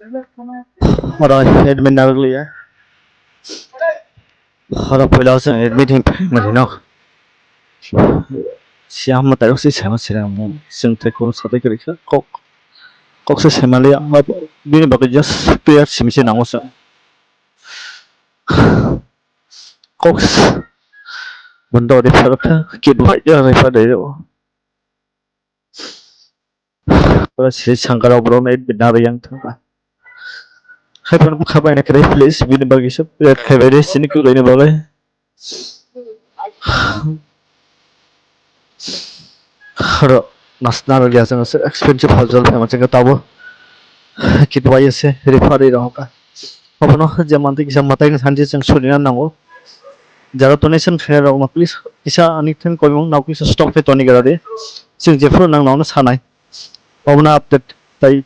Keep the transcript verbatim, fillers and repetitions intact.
Oro admit narwkliya. Oro puila chwng admit hinwi phaimani no. Siya hwnma tairok se saima sira mo. Chwng tei khoroksa tei kwrwi kha kok. Kok se saimaliya. Bini bagwi just prayer simi se nango chwng. Kok s-, bundo refer kha, kit bai ya refer de yo. Pura si sangkara bro na bina yang thangka. Hai pun kha bai na kre please bini bagwi se prayer khai bai de sini ku gai ni bagwi. Oro nasna rwliya chwng se expensive hospital phai ma chwng tabo. Kit bai se refer rok ka. Obono je mantwi kisa mwtai ni sanchi chwng surina nango. Jara donation khairokno please kisa ani thani koimung nao kisa stock khe toni gara di. Chwng jephuru nang nono sanai. Obono update tai.